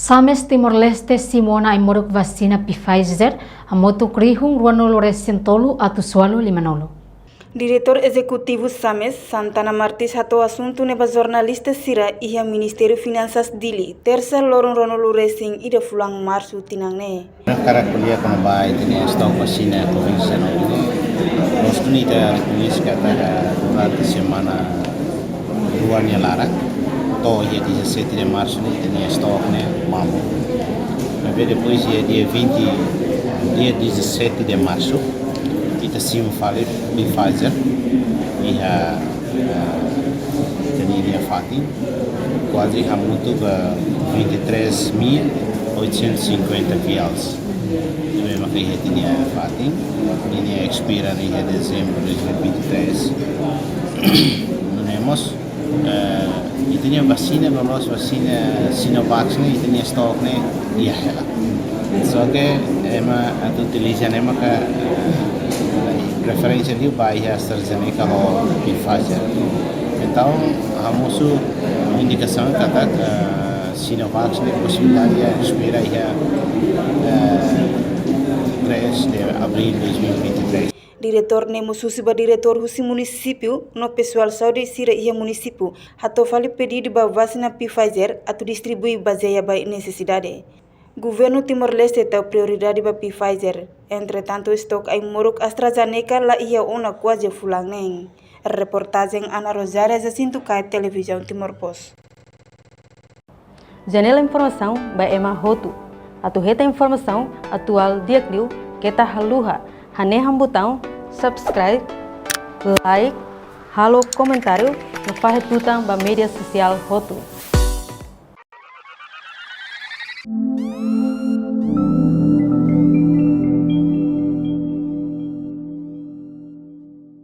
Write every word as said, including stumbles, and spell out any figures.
SAMES Timor-Leste simu ona ai-moruk vasina Pfizer hamutuk rihun ruanulu resin tolu atus ualu limanulu. Diretór Ezekutivu SAMES, Santana Martins, hato'o asuntu ne'e ba jornalista sira iha Ministériu Finansas Dili, Tersa loron ruanulu resin ida fulan Marsu tinan ne'e. Hakarak ko'alia kona-ba ita-nia estok vasina Covid dezanove ne'e. Loos duni ita rekoñese katak durante semana rua nia laran, to'o iha dezassete de Marsu ne'e ita-nia estok ne'e mamuk. Maibé depois iha dia vinte, dia dezassete de Marsu, ita simu fali Pfizer iha, eh, ita-nia fatin, kuaze hamutuk vinte e três mil oitocentos e cinquenta vials. Ne'ebé maka iha ita-nia fatin, nia expira iha dezembru dois mil e vinte e três. Nune'e mós, eh, ita-nia vasina, loloos vasina Sinovac ne'e, ita-nia estok ne'e iha hela. Só ke ema atu utiliza ne'e maka, eh, preferénsia liu ba iha AstraZeneca ho Pfizer. Entaun, hamosu indikasaun katak, eh, Sinovac ne'e posibilidade expira iha, eh, três de abril dois mil e vinte e três. Diretór ne'e mós husu ba diretór husi munisípiu no pesoál saúde sira iha munisípiu hato'o fali pedidu ba vasina Pfizer atu distribui bazeia ba nesesidade. Governu Timor-Leste tau prioridade ba Pfizer. Entretantu, estok ai-moruk AstraZeneca la iha ona kuaze fulan neen. Reportajen Ana Rosária, Jacinto Caio, Televizaun Timor Post. Janela informasaun ba ema hotu. Atu hetan informasaun atuál di'ak liu, keta haluha hanehan butaun subscribe, like, halo komentáriu no fahe tutan ba média sosiál hotu.